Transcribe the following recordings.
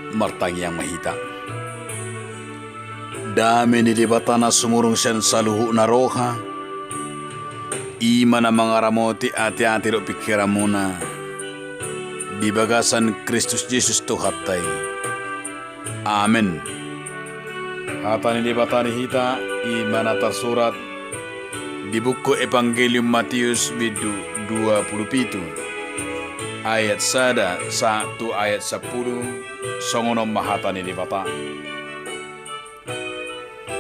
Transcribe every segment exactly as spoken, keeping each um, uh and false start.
Martangiang ma hita. Dame ni Debata na sumurung sian saluhut na roha, i ma na mangaramoti ateate dohot pingkiranmuna di bagasan Kristus Jesus Tuhanta i. Amen. Hata ni Debata di hita i ma na tarsurat di buku Evangelium Mateus bindu dua pulu pitu, ayat sada sahat tu ayat sampulu. Songon on ma hata ni Debata.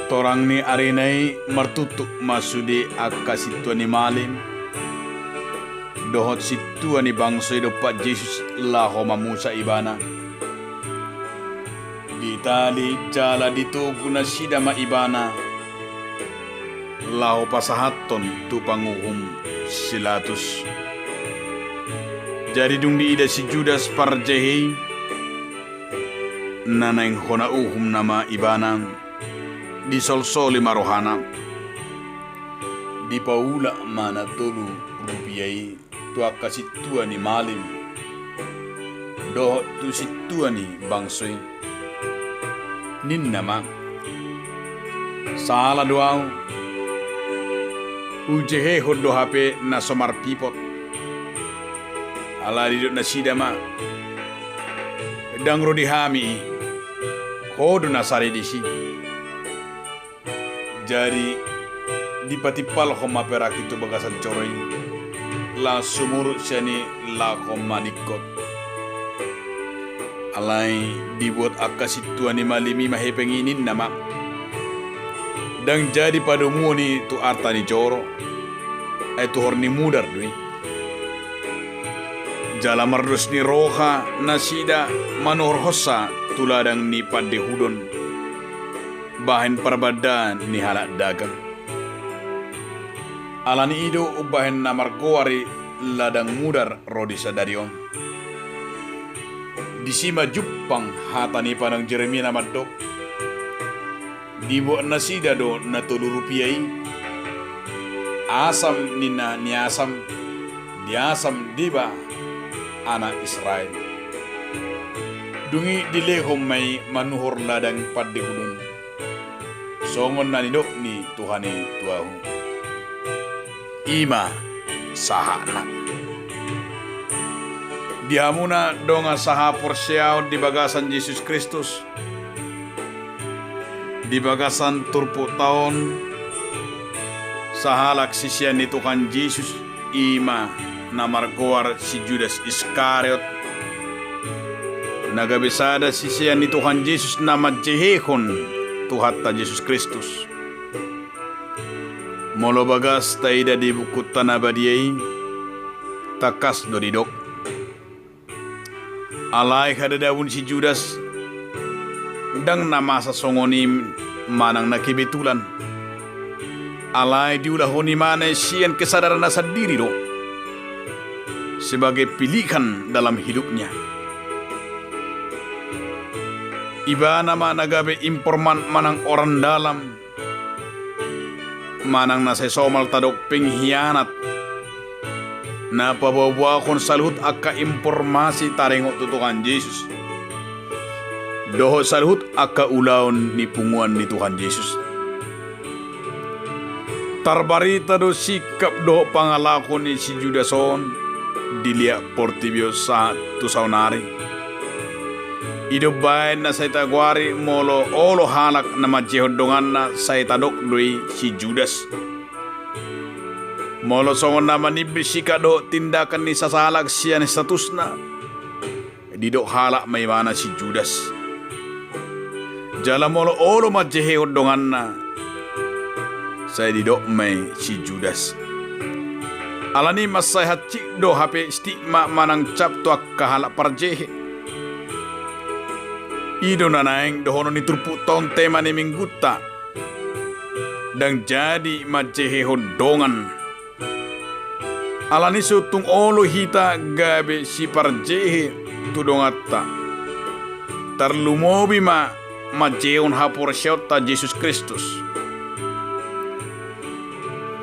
Torang ni arina i martuktuk ma sude angka sintua ni malim dohot sintua ni bangso i dompak Jesus laho mamusa ibana. Ditali jala ditogu nasida ma ibana laho pasahathon tu panguhum si Pilatus. Jadi dung diida si Judas parjehe i, na naeng hona uhumna ma ibana, disolsoli ma rohana. Dipaulak ma na tolu rupia i tu angka sintua ni malim dohot tu sintua ni bangso i. Ninna ma, sala do ahu, hujehehon do hape na so marpipot. Alai didok nasida ma, ndang ro di hami i, ho do na sari disi. Jadi dipatimpalhon ma perak i tu bagasan joro i, laos sumurut sian i laho maningkot. Alai dibuat angka sintua ni malim i ma hepeng i, ninna ma, ndang jadi padomuon i tu arta ni joro, ai tuhor ni mudar do i. Jala mardos ni roha nasida manuhorhonsa tu ladang ni pandehudon bahen parbandaan ni halak dagang. Alani i do umbahen na margoar i ladang mudar ro di sadari on. Disi ma jumpang hata ni panaun Jeremia na mandok, dibuat nasida do na tolu rupia i asam ni na niasam, diasam deba anak Israel. Dung i dilehon ma i manuhor ladang pandehudon, songon na nidok ni Tuhan i tu ahu. I ma sahatna. Di hamuna dongan sahaporseaon di bagasan Jesus Kristus, di bagasan turpukta on, sahalak sisean ni Tuhan Jesus, i ma na margoar si Judas Iskariot, na gabe sada sisean ni Tuhan Jesus na manjehehon Tuhanta Jesus Kristus. Molo bagas taida di bukunta na badia i, tangkas do didok. Alai hadadaun si Judas ndang na masa songon i manang na kebetulan. Alai diulahon ibana i sian kesadaranna sandiri do, sebagai pilihan dalam hidupnya. Ibana ma na gabe informan manang orang dalam, manang na sai somal tadok penghianat, na paboaboahon saluhut angka informasi taringot tu Tuhan Jesus dohot saluhut angka ulaon ni punguan ni Tuhan Jesus. Tarbarita do sikap dohot pangalaho ni si Judas on di liat portibi on sahat tu saonari. I do umbahen na sai tagoari molo olo halak na manjehehon donganna, sai tadok do i si Judas. Molo songon na manimbit sikap dohot tindakan ni sasahalak sian statusna, didok halak ma ibana si Judas. Jala molo olo manjehehon donganna, sai didok ma i si Judas. Alani i mansai hansit do hape stigma manang cap tu angka halak parjehe. I do na naeng dohonon ni turpukta on tema ni minggunta, ndang jadi manjehehon dongan. Alani so tung olo hita gabe siparjehe tu donganta, tarlumobi ma manjehehon haporseaonta Jesus Kristus.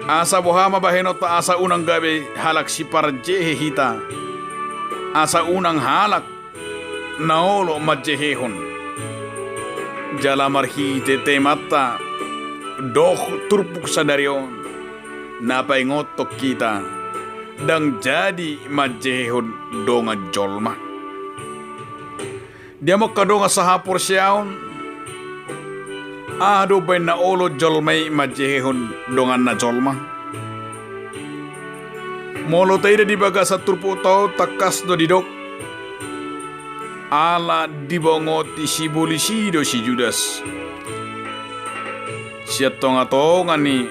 Asa boha ma bahenonta asa unang gabe halak siparjehe hita, asa unang halak na olo manjehehon. Jala marhite temanta dohot turpuk sadari on na paingothon hita ndang jadi manjehehon dongan jolma. Di hamu angka dongan sahaporseaon, aha do umbahen na olo jolma i manjehehon donganna jolma? Molo taida di bagasan turpukta on, tangkas do didok ala dibongoti sibolis i do si Judas sian tongatonga ni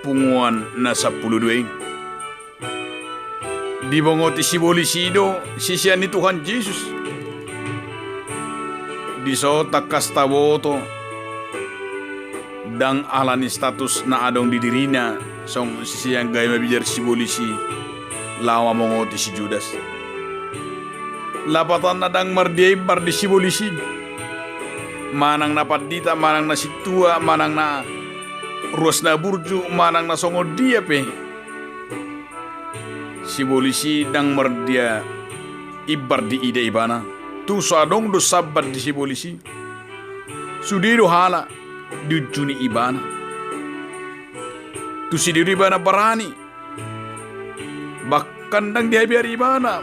punguan na sampulu dua i. Dibongoti sibolis i do sisean ni Tuhan Jesus. Dison tangkas taboto, ndang ala ni status na adong di dirina songon sisean gabe mabiar sibolis i laho mamongoti si Judas. Lapatanna ndang mardia imbar di sibolis i, manang na pandita, manang na sintua, manang na ruas na burju, manang na songon dia pe. Sibolis i ndang mardia imbar diida ibana. Tung so adong do sambat di sibolis i, sude do halak diunjuni ibana. Tung sude do ibana barani, bahkan ndang dihabiari ibana.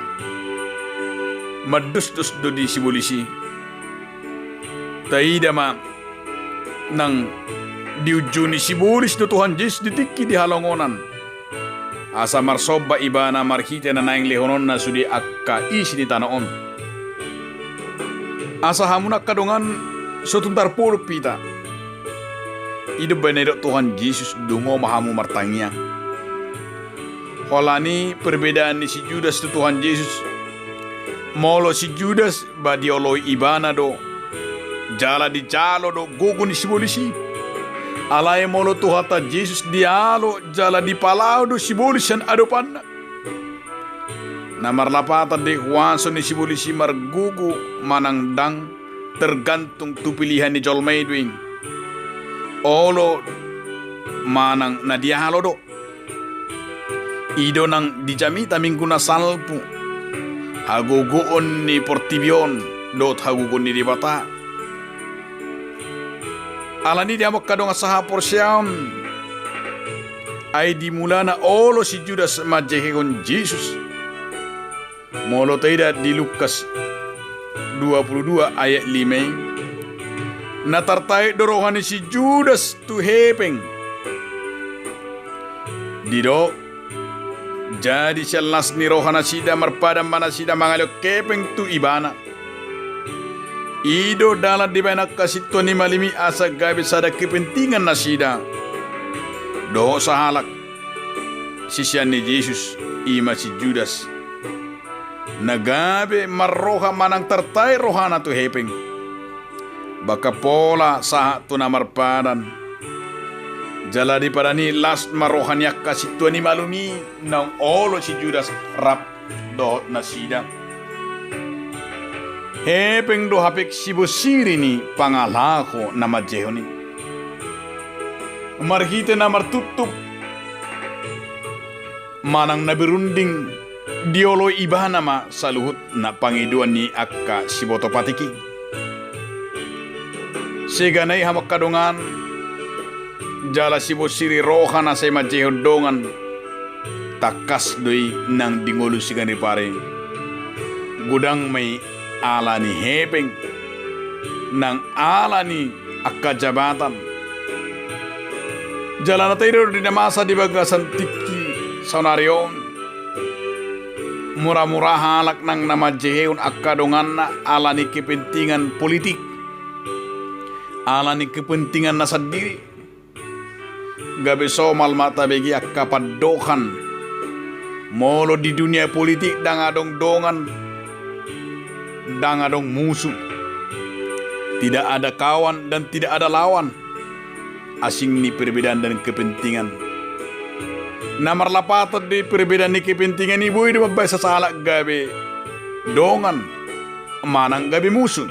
Mandosdos do di sibolis i. Taida ma nang diunjuni sibolis do Tuhan Jesus di tingki di halongonan, asa marsomba ibana marhite na naeng lehononna sude angka isi ni tano on. Asa hamu angka dongan, so tung tarpodom hita. I do umbahen na didok Tuhan Jesus, dungo ma hamu martangiang. Holan i perbedaan ni si Judas tu Tuhan Jesus. Molo si Judas ba dioloi ibana do jala dijalo do gogo ni sibolis i. Alai molo Tuhanta Jesus dialo jala dipalaho do sibolis sian adopanna. Na marlapatan do i huaso ni sibolis i margogo manang ndang, tergantung tu pilihan ni jolma i do i. Olo manang na dialo do. I do nang di jamita minggu na salpu hagogoon ni portibi on dohot hagogoon ni Debata. Alani i di hamu angka dongan sahaporseaon, ai di mulana olo si Judas manjehehon Jesus. Molo taida di Lukas dua pulu dua ayat lima i, na tartaek do roha ni si Judas tu hepeng. Didok, jadi sian las ni roha nasida marpadan ma nasida mangalehon hepeng tu ibana. I do dalan dibahen angka sintua ni malim i asa gabe sada kepentingan nasida. Dohot sahalak sisean ni Jesus, i ma si Judas, na gabe marroha manang tartaek rohana tu hepeng. Bahkan pola sahat tu na marpadan. Jala di padan i las ma roha ni angka sintua ni malim i naung olo si Judas rap dohot nasida. Hepeng do hape sibonsiri ni pangalaho na manjehehon i. Marhite na martuptup manang na berunding dioloi ibana ma saluhut na pangidoan ni angka siboto patik i. Sega na i hamu angka dongan, jala sibonsiri roha na sai manjehehon dongan, tangkas do i nang di ngolu siganup ari. Godang ma i ala ni hepeng nang ala ni angka jabatan. Jala na taida do di na masa di bagasan tingki saonari on, muramura halak nang na manjehehon angka donganna ala ni kepentingan politik, ala ni kepentinganna sandiri. Gabe somal ma tabege angka pandohan. Molo di dunia politik ndang adong dongan, ndang adong musu. Tidak ada kawan dan tidak ada lawan. Asing ni perbedaan dan kepentingan. Na marlapatan do i perbedaan ni kepentingan i boi do mambahen sasahalak gabe dongan manang gabe musu.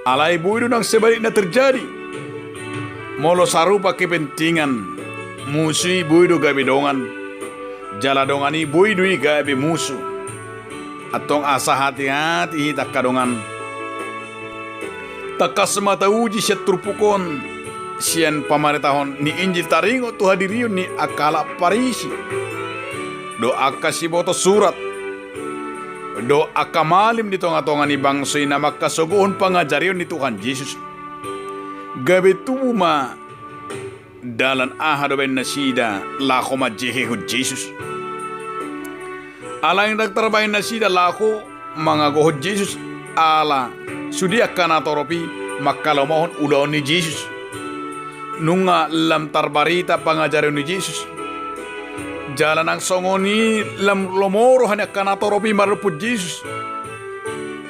Alai boi do nang sebalikna terjadi. Molo sarupa kepentingan, musu i boi do gabe dongan. Jala dongan i boi do i gabe musu. Antong asa hati-hati hita angka dongan. Tangkas ma tauji sian turpuk on, sian pamaritahon ni Injil taringot tu hadirion ni angka halak Parisi dohot angka siboto surat dohot angka malim di tonga-tonga ni bangso i na mangkasogohon pangajarion ni Tuhan Jesus. Gabe tubu ma dalan aha do baen nasida laho manjehehon Jesus. Alai ndang tarbaen nasida laho mangagohon Jesus, ala sude angka natorop i mangkalomohon ulaon ni Jesus. Nunga lam tarbarita pangajarion ni Jesus. Jala nang songon i lam lomo roha ni angka natorop i maradophon Jesus.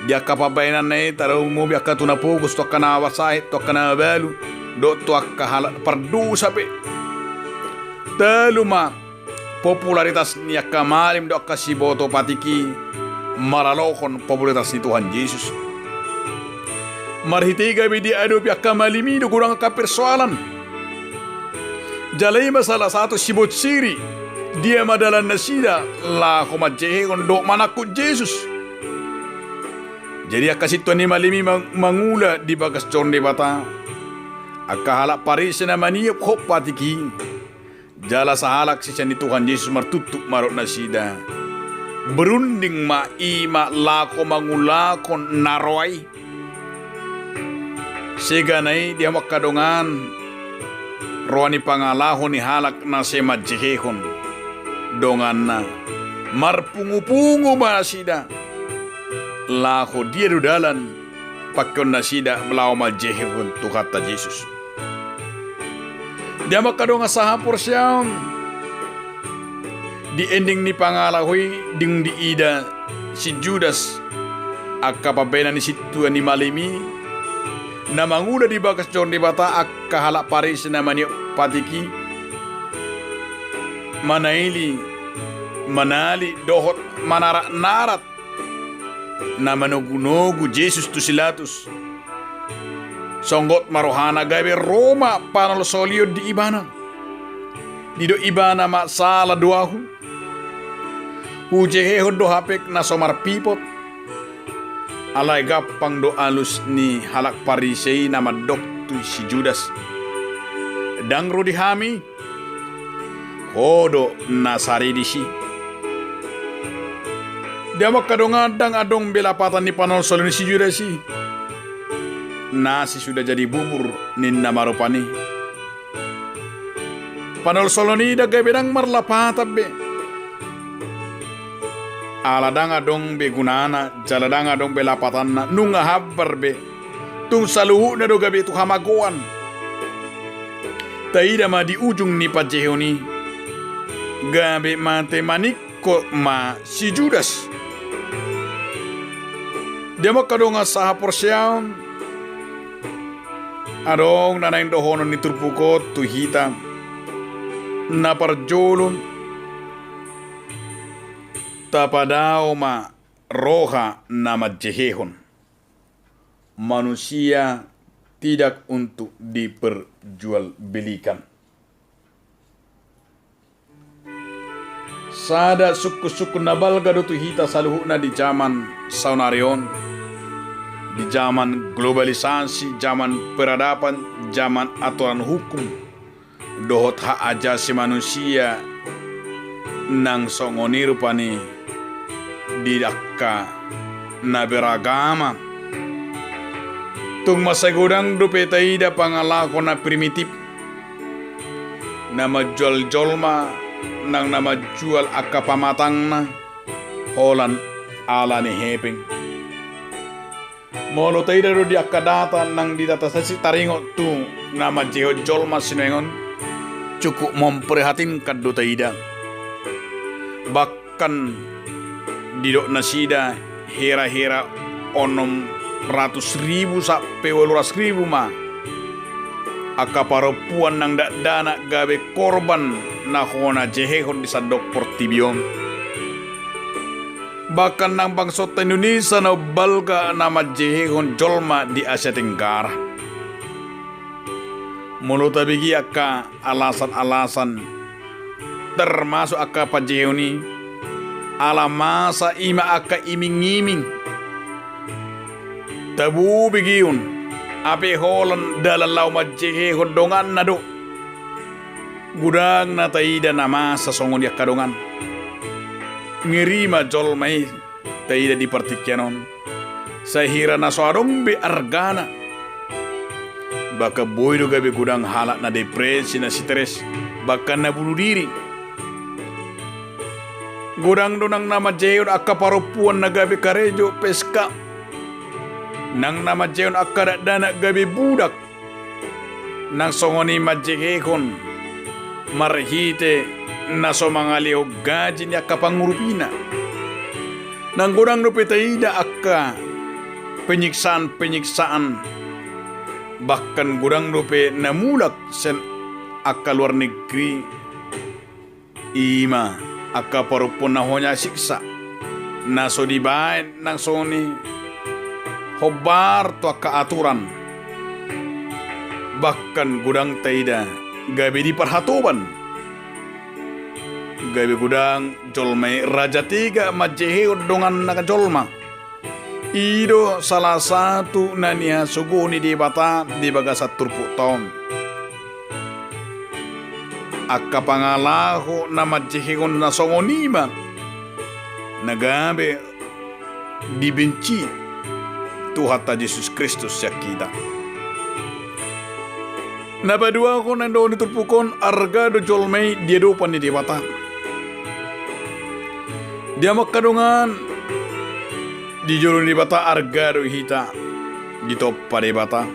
Di angka pambaenanna i, tarlumobi angka tu na pogos, tu angka na sahit, tu angka na mabalu, dohot tu angka halak pardosa pe. Talu ma popularitas ni angka malim dohot angka siboto patik i maralohon popularitas ni Tuhan Jesus. Marhite gabe diadopi angka malim i do godang angka persoalan. Jala i ma salah satu sibonsiri dia ma dalan nasida laho manjehehon dohot manangkok Jesus. Jadi angka sintua ni malim i mang-, mangula di bagas joro ni Debata. Angka halak Parisi na maniop hot patik i. Jala sahalak sisean ni Tuhan Jesus martuntut ma dohot nasida. Berunding ma i ma laho mangulahon na roa i. Segana i di hamu angka dongan, roa ni pangalaho ni halak na sai manjehehon donganna. Marpungu-pungu ma nasida. Laho dia do dalan pangkeon nasida laho manjehehon Tuhanta Jesus. Di hamu angka dongan sahaporseaon, di ending ni pangalaho i dung diida si Judas angka pambaenan ni sintua ni malim i, na mangula di bagas joro ni Debata angka halak Parisi na maniop patik i, manaili, manali dohot manarat-narat na manogu-nogu Jesus tu si Pilatus. Songgot ma rohana gabe ro ma panolsolion di ibana. Didok ibana ma, sala do ahu. Hujehehon do hape na so marpipot. Alai gampang do alus ni halak Parisi i na mandok tu si Judas. Ndang ro di hami, ho do na saridis i. Di hamu angka dongan, ndang adong be lapatan ni panolsolion ni si Judas i. Nasi sudah jadi bubur ninna ma rupani. Panolsolion i ndang gabe ndang marlapatan be. Ala ndang adong be gunana, jala ndang adong be lapatanna, nunga hambar be. Tung saluhutna do gabe tu hamagoan. Taida ma di ujung ni panjehehon i. Gabe mate maningkot ma si Judas. Di hamu angka dongan sahaporseaon, adong na naeng dohonon ni turpuk on tu hita. Na parjolo, tapadao ma roha na manjehehon. Manusia tidak untuk diperjualbelikan. Sada sungkun-sungkun na balga do tu hita saluhutna di jaman saonari on, di jaman globalisasi, jaman peradaban, jaman aturan hukum dohot hak ajasi manusia, nang songon i rupani di angka na beragama. Tung mansai godang dope taida pangalaho na primitif, na manjual jolma, nang na manjual angka pamatangna holan ala ni hepeng. Molo taida do di angka data nang di data statistik taringot tu na manjehehon jolma sinuaeng on, cukup memprihatinkan do taida. Bahkan didok nasida hira-hira onom ratus ribu sampe ualu ratus ribu ma angka parompuan nang dakdanak gabe korban na hona jehehon di sandok portibi on. Bahkan nang bangsonta Indonesia na umbalga na manjehehon jolma di Asia Tenggara. Molo tabege angka alasan-alasan termasuk angka panjehehon i, Ala masa i ma angka iming-iming, tabo begeon, hape holan dalan laho manjehehon donganna do. Godang na taida na masa songon i angka dongan. Ngeri ma jolma i taida di partingkian on. Sai hira na so adong be argana. Bahkan boi do gabe godang halak na depresi, na stres, bahkan na bunuh diri. Godang do nang na manjehehon angka parompuan na gabe karejo, P S K. Nang na manjehehon angka dakdanak gabe budak. Nang songon i manjehehon marhite na so mangalehon gaji ni angka pangurupina. Nang godang dope taida angka penyiksaan-penyiksaan, bahkan godang dope na mulak sian angka luar negeri. I ma angka parompuan na hona siksa, na so dibaen nang songon i hombar tu angka aturan. Bahkan godang taida gabe diparhatoban. Gabe godang jolma i raja tega manjehehon donganna jolma. I do salah satu na nihasogohon ni Debata di bagasan turpukta on. Angka pangalaho na manjehehon na songon i ma na gabe dibenci Tuhanta Jesus Kristus sian hita. Na paduahon na nidok ni turpuk on, arga do jolma i di adopan ni Debata. Dia ma angka dongan, di jolo ni Debata arga do hita ditompa Debata.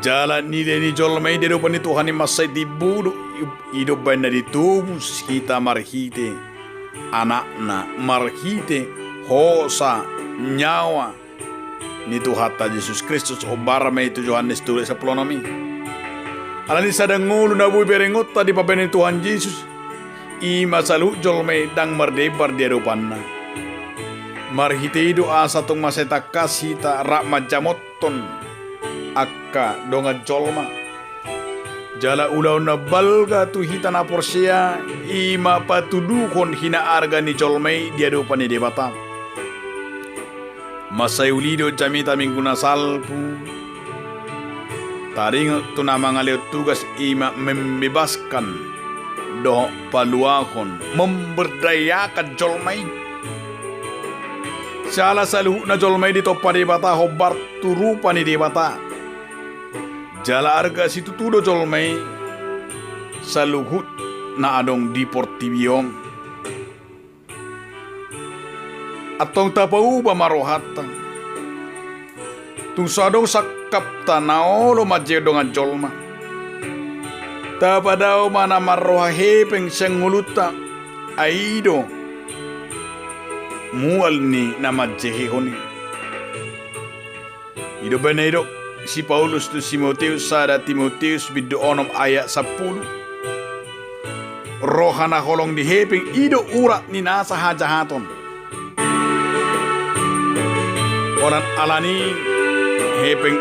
Jala nilai ni jolma i di adopan ni Tuhan i mansai timbo do, i do umbahen na ditobus hita marhite Anakna, marhite hosa nyawa ni Tuhanta Jesus Kristus, hombar ma i tu Johannes tolu sampulu onom i. Alani sada ngolu na boi berengonta di pambahenan ni Tuhan Jesus, i ma saluhut jolma i ndang mardebar di adopanna. Marhite i do asa tung mansai tangkas hita rap manjamothon angka dongan jolma. Jala ulaon na balga tu hita na porsea, i ma patuduhon hinaarga ni jolma i di adopan ni Debata. Mansai uli do jamita Minggu na salpu, taringot tu na mangalehon tugas, i ma membebaskan dohot paluahon, memberdayakan jolma i. Siala saluhutna jolma i ditompa Debata hombar tu rupa ni Debata. Jala arga situtu do jolma i saluhut na adong di portibi on. Antong tapauba ma rohanta. Tung so adong sangkapta na olo manjehehon dongan jolma. Tapadao ma na marroha hepeng sian ngolunta, ai i do mual ni na manjehehon i. I do umbahen na nidok si Paulus tu Timoteus, sada Timoteus bindu onom ayat sampulu. Roha na holong di hepeng i do urat ni nasa hajahaton. Holan alani hepeng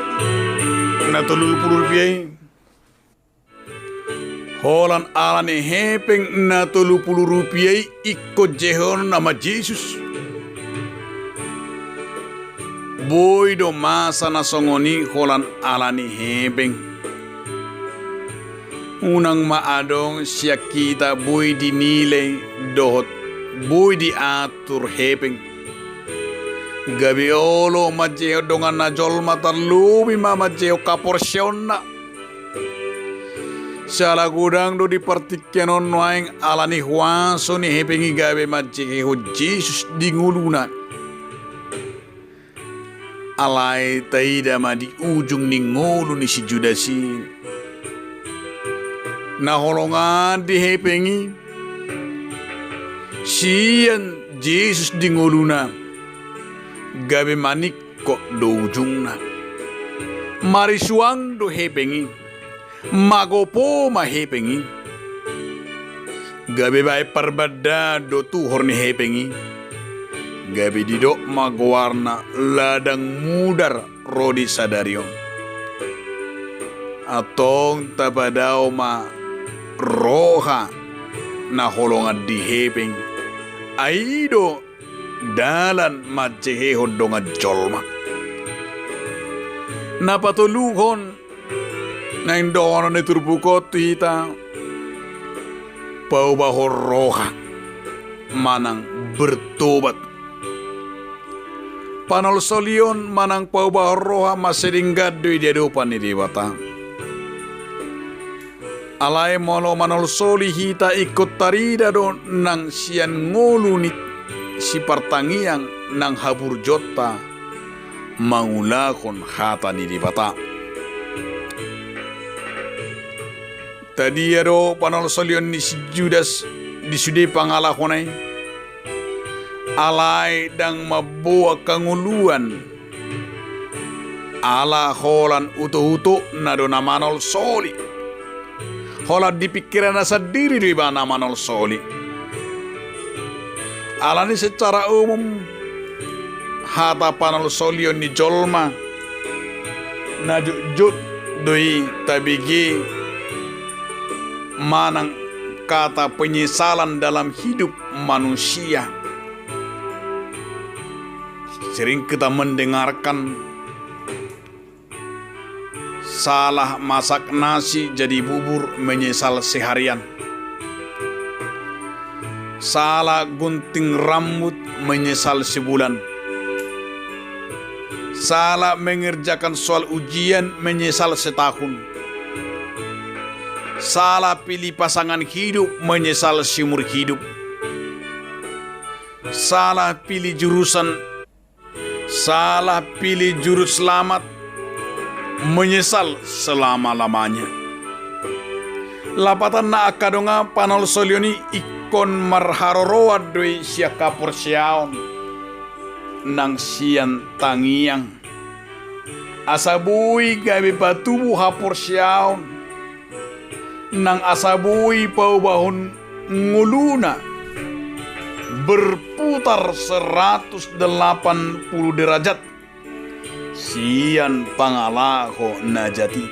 na tolu pulu rupia i. Holan alani hepeng na tolu pulu rupia i ingkon jehehononna ma Jesus. Boi do masa na songon i holan alani hepeng. Unang ma adong sian hita boi dinilai dohot boi diatur hepeng. Gabe olo manjehehon donganna jolma, tarlobi ma manjehehon haporseaonna. Siala godang do di partingkian on nuaeng alani huaso ni hepeng i gabe manjehehon Jesus di ngoluna. Alai taida ma di ujung ni ngolu ni si Judas i. Na holongan di hepeng i sian Jesus di ngoluna gabe manik kok do ujungna. Marisuang do hepeng i, magopo ma hepeng i. Gabe baen parbandaan do tuhor ni hepeng i. Gabe didok ma goarna ladang mudar ro di sadari on. Antong tapadao ma roha na holongan di hepeng. Ai i do dalan manjehehon dongan jolma. Na patoluhon, naeng dohonon ni turpuk on tu hita, paubahon roha manang bertobat. Panolsolion manang paubahon roha mansai denggan do i di adopan ni Debata. Alai molo manolsoli hita ingkon tarida do nang sian ngolu ni sipartangiang nang haburjuonta mangulahon hata ni Debata. Tadia do panolsolion ni si Judas di sude pangalahona i? Alai ndang mamboan hangoluan, ala holan utokutokna do na manolsoli. Holan di pingkiranna sandiri do ibana manolsoli. Alani secara umum, hata panolsolion ni jolma na jotjot do i tabege manang kata penyesalan dalam hidup manusia. Sering kita mendengarkan, salah masak nasi jadi bubur, menyesal seharian. Salah gunting rambut, menyesal sebulan. Salah mengerjakan soal ujian, menyesal setahun. Salah pilih pasangan hidup, menyesal seumur hidup. Salah pilih jurusan, salah pilih juru selamat, menyesal selama-lamanya. Lapatanna, angka dongan, panolsolion i ingkon marharoroan do i sian haporseaon nang sian tangiang. Asa boi gabe patubu haporseaon, nang asa boi paubahon ngoluna berputar seratus delapan puluh derajat sian pangalaho na jat i.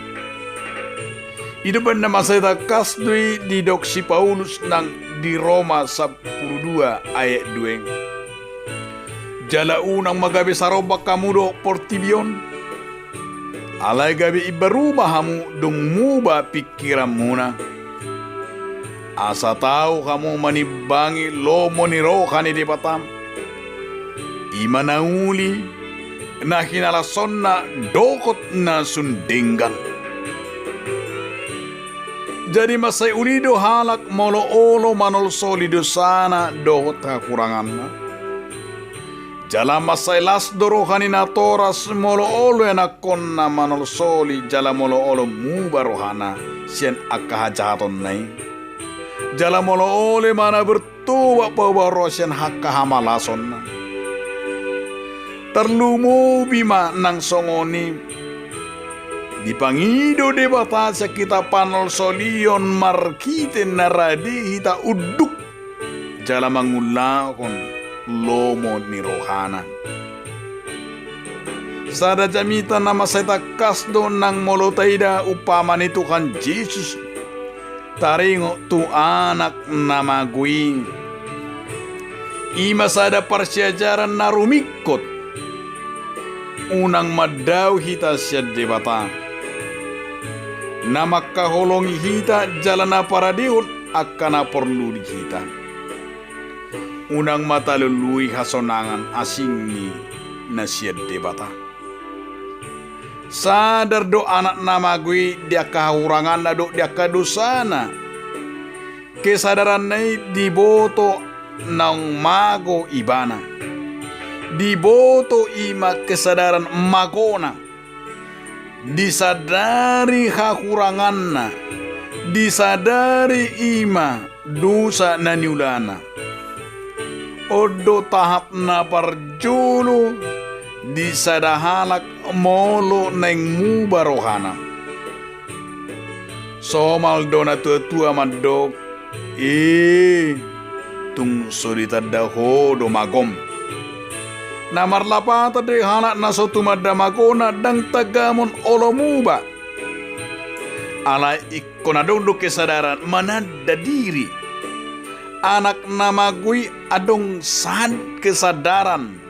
I do umbahen na mansai tangkas do i didok si Paulus nang di Roma sampulu dua ayat dua i. Jala unang ma gabe sarombang hamu dohot portibi on. Alai gabe imbaru ma hamu dung muba pingkiranmuna. Asa tau hamu manimbangi lomo ni roha ni Debata. I ma na uli, na hinalashonna dohot na sun denggan. Jadi mansai uli do halak molo olo manolsoli dosana dohot hahuranganna. Jala mansai las do roha ni natoras molo olo ianakhonna manolsoli jala molo olo muba rohana sian angka hajahatonna i. Jala molo olo ibana bertobat paubahon roha sian angka hamalasonna. Tarlumobi ma nang songon i, dipangido Debata sian hita panolsolion marhite na rade hita unduk jala mangulahon lomo ni rohana. Sada jamita na mansai tangkas do nang molo taida umpama ni Tuhan Jesus taringot tu anak na mago i. I ma sada parsiajaran na rumingkot. Unang mandao hita sian Debata, na mangkaholongi hita jala na paradehon angka na porlu di hita. Unang ma talului hasonangan asing ni na sian Debata. Sadar do anak na mago i di angka hahuranganna dohot di angka dosana. Kesadaranna i diboto naung mago ibana. Diboto i ma kesadaran magona. Disadari hahuranganna. Disadari i ma dosa na niulana. On do tahap na parjolo di sada halak molo naeng muba rohana. Somal do natuatua mandok, "E, tung so ditanda ho do magom." Na marlapatan do i halak na so tumanda magona ndang tagamon olo muba. Alai ingkon adong do kesadaran mananda diri. anak na mago i adong sad kesadaran.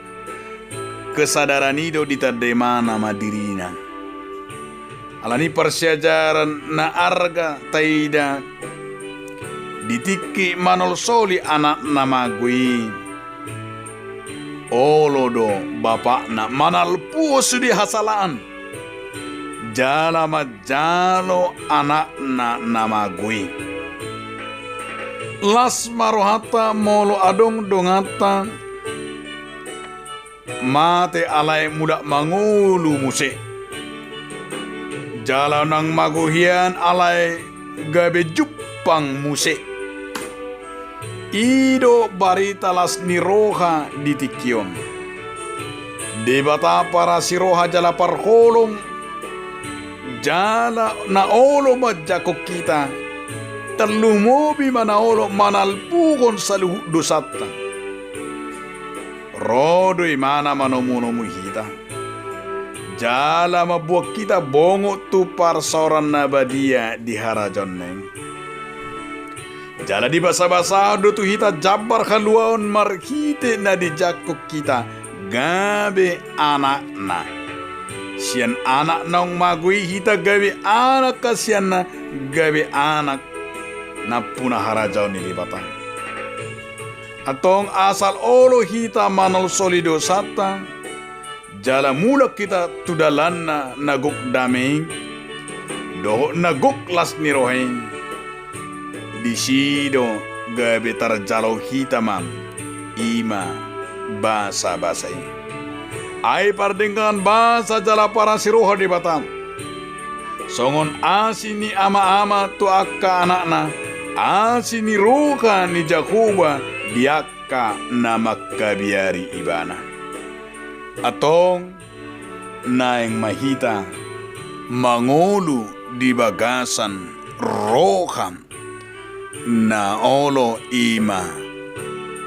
Kesadaran i do ditanda imana ma dirina. Alani parsiajaran na arga taida, di tingki manolsoli anak na mago i, olo do bapakna manalpuhon sude hasalaan jala manjalo anakna na mago i. Las ma rohanta molo adong donganta mate alai mulak mangolu muse. Jala nang mago hian alai gabe jumpang muse. I do barita las ni roha di tingki on. Debata parasi roha jala parholong, jala na olo manjangkon hita, tarlumobi ma na olo manalpuhon saluhut dosanta. Ro do imana manomunomu hita jala mamboan hita bongot tu parsaoran na badia di harajaonna i. Jala dibasabasahon do tu hita jambar haluaon marhite na dijangkon hita gabe anakna. Sian anak naung mago i hita gabe anak hasianna, gabe anak nampuna harajaon ni Debata. Antong asal olo hita manolsoli dosanta, jala mulak hita tu dalanna na gok dame i, dohot na gok las ni roha i. Disi do gabe tarjalo hita ma i ma basabasa i. Ai pardenggan basa jala parasi roha Debata. Songon asi ni amaama tu angka anakna, asi ni roha ni Jahowa di angka na mangkabiari ibana. Antong naeng ma hita mangolu di bagasan roha na olo i ma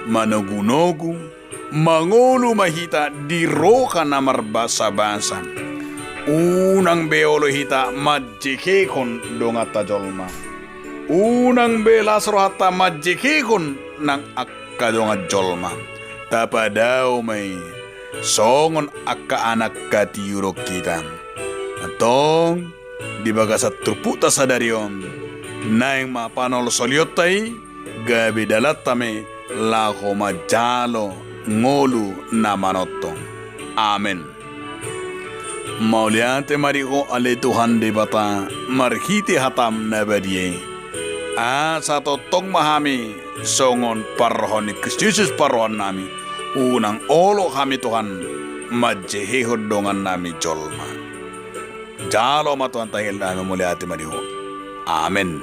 manogunogu, mangolu ma hita di roha na marbasabasa. Unang be olo hita manjehehon donganta jolma. Unang be las rohanta manjehehon nang angka dongan jolma. Tapadao ma i songon angka anak hatiuron hita. Antong di bagasan turpukta sadari on, naeng ma panolsolionta i gabe dalanta ma i laho manjalo ngolu na manongtong. Amen. Mauliate ma di Ho ale Tuhan Debata, marhite hatam na badia i. Asa tongtong ma hami songon parroha ni Kristus Jesus parrohannami. Unang olo hami Tuhan manjehehon dongannami jolma. Jalo ma Tuhan tahi nami, mauliate ma di Ho. Amen.